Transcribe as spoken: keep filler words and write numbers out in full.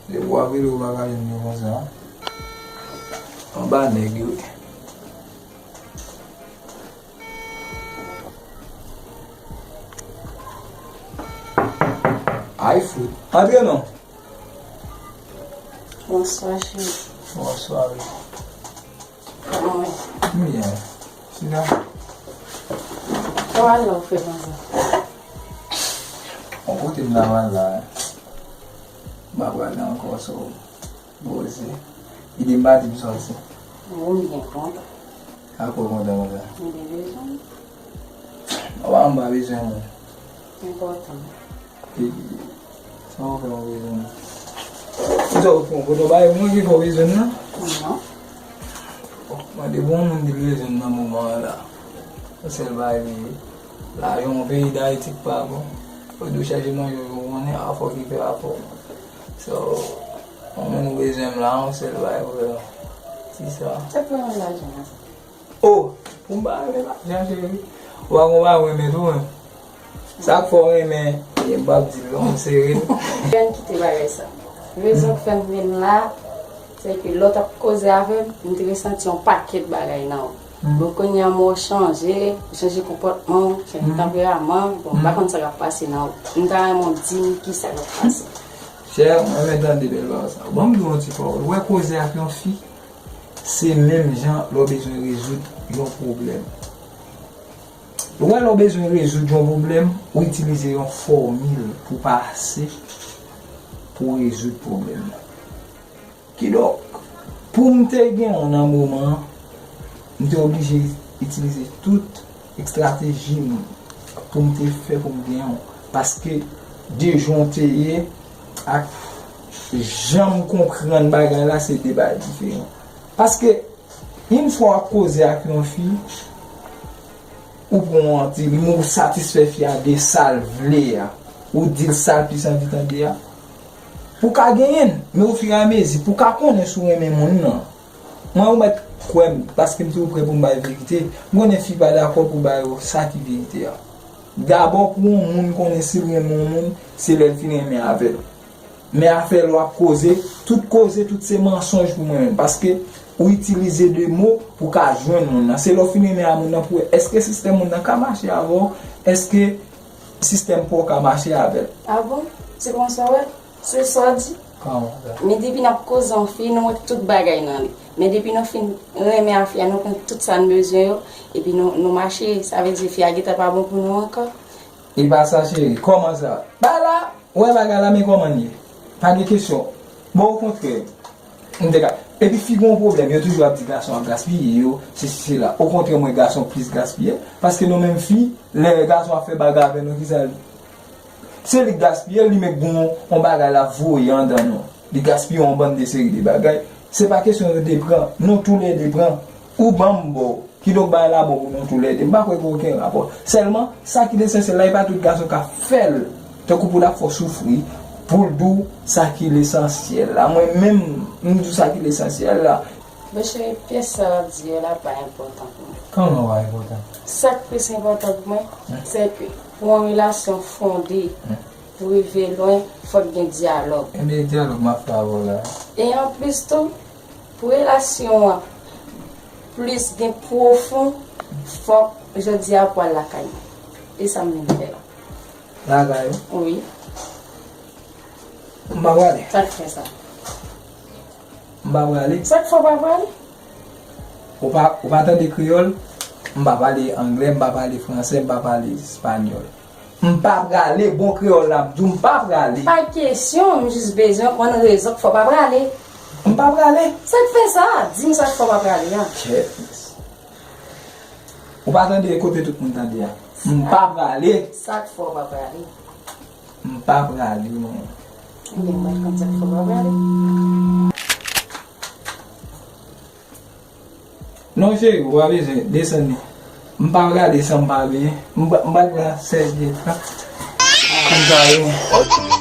Depi w ap rele, ou pa ka jwenn yo konsa. Anba nèg yo ye. Ay, fout. Antre non. Bonswa, cheri. Bonswa, wi. Kòman w ye? M byen. Chita. Kòman w fè konsa? Bon, kote m ta pral la, m pa prale ankò, so, poze. Ide m pati m sòti. Bon, m byen kontan. Akwè w kontan konsa? M te bezwen w. Papa m pa bezwen moun. Enpòtan. E, sa w fè w bezwen moun? Ou sa w fè w kote w bay moun ki fè w bezwen nan? Non. Bon, mande pou yon moun ki bezwen nan moman an la. Yon sèl bagay li ye. Lajan yon peyi Dayiti k pa bon. Fò w chèche manje w konnen afò ki fè afò. So, yon moun ou bezwen m la, yon sèl bagay pou fè. Se sa. Se pou yon lajan. Oh, pou m pa renmen lajan, cheri. Ou pa konn ou pa renmen tou, men. Sa k fè w renmen, e, m p ap di l non, m sere l. Ann kite bagay sa. Rezon k fè m vin la, se ke lè w t ap koze avè m, m te resanti yon pakèt bagay nan ou. Bon, kounye a, men w chanje, ou chanje konpòtman w, chanje tanperaman w, bon, m pa konn sa k ap pase nan ou. M ta renmen w di m kisa k ap pase. Chè, mwen renmen tande bèl pawòl sa. Ban m di w yon ti pawòl. Ou wè koze ak yon fi, se menm jan lè w bezwen rezoud yon pwoblèm. Ou wè lè w bezwen rezoud yon pwoblèm, ou itilize yon fòmil pou pase, pou rezoud pwoblèm nan. Kidonk, pou m te gen w nan moman an, m te oblije itilize tout estrateji m pou m te fè pou m gen w. Paske de jan w te ye ak jan m konprann bagay la, se de bagay diferan. Paske, yon fwa w ap koze ak yon fi, ou pran yon ti lim, ou satisfè fi a de sa l vle a, ou di l sa l plis anvi tande a, pou w ka genyen l. Men ofiramezi, pou w ka konnen si w renmen moun nan, mwen ou mèt kwè m, paske m toujou prè pou m bay verite. M konnen fi pa dakò pou bay ou sa ki verite a. Dabò, pou yon moun konnen si l renmen yon moun, se lè l fin renmen avè l. Men afè lè w ap koze, tout koze, tout se mansonj pou mwen menm. Paske ou itilize de mo pou w ka jwenn moun nan. Se lè w fin renmen a moun nan pou w wè èske sistèm moun nan ka mache avè w, èske sistèm pa w ka mache avè l. A bon? Se konsa w wè? Se sa w di? Kòman sa? Men depi n ap koze yon fi, nou wè tout bagay nan li. Men depi nou fin renmen a fi a, nou pran tout sa n bezwen yo, epi nou, nou mache, sa vle di fi a gentan pa bon pou nou ankò. E pa sa, cheri. Kòman sa? Ba la, ou wè bagay la, men kòman l ye. Pa gen kesyon. Bon, okontrè, m te ka. Epi fi gen yon pwoblèm, yo toujou ap di gason ap gaspiye yo, sesi, sela. Okontrè, mwen, gason plis gaspiye. Paske nou menm fi, lè gason ap fè bagay avè nou, kisa l? Se li k gaspiye l, li menm gen yon, yon bagay l ap voye anndan nou. Li gaspiye yon bann de seri de bagay. Se pa kesyon yo de pran. Nou toulède pran. Ou ban m, ba w. Kidonk, bagay la bon pou nou toulède. M pa kwè gen okenn rapò. Sèlman, sa ki lesansyèl la, e pa tout gason k ap fè l. Tankou pou l ap fè w soufri, pou l di w sa ki lesansyèl la. Mwen menm, m di w sa ki lesansyèl la. Monchè, pyès sa w ap di yo la pa enpòtan pou mwen. Kòman pa enpòtan? Sa k plis enpòtan pou mwen, se ke pou yon relasyon fonde, pou rive lwen, fòk gen dyalòg. Ebyen, dyalòg m ap fè avè w la. E anplis tou, pou relasyon an plis gen pwofon, fòk jodi a pou al lakay mwen. E sa m vin fè la. Lakay ou? Wi. M pa prale. Sa k fè sa? M pa prale. Sa k fè w pa prale? Ou pa, ou pa tande kreyòl? M pa pale anglè, m pa pale fransè, m pa pale espanyòl. M pa prale, bon kreyòl la, m di w m pa prale. Pa kesyon, m jis bezwen konn rezon k fè w pa prale. M pa prale. Sa k fè sa? Di m sa k fè w pa prale a. Kèt. Ou pa tande kote tout moun tande a. M pa prale. Sa k fè w pa prale? M pa prale, non. Ebyen, mwen konn sa k fè w pa prale. Non, cheri, ou pa bezwen desann li. M pa prale san m pa benyen. M pa, m pa pran sèvyèt la. Konn sa yo.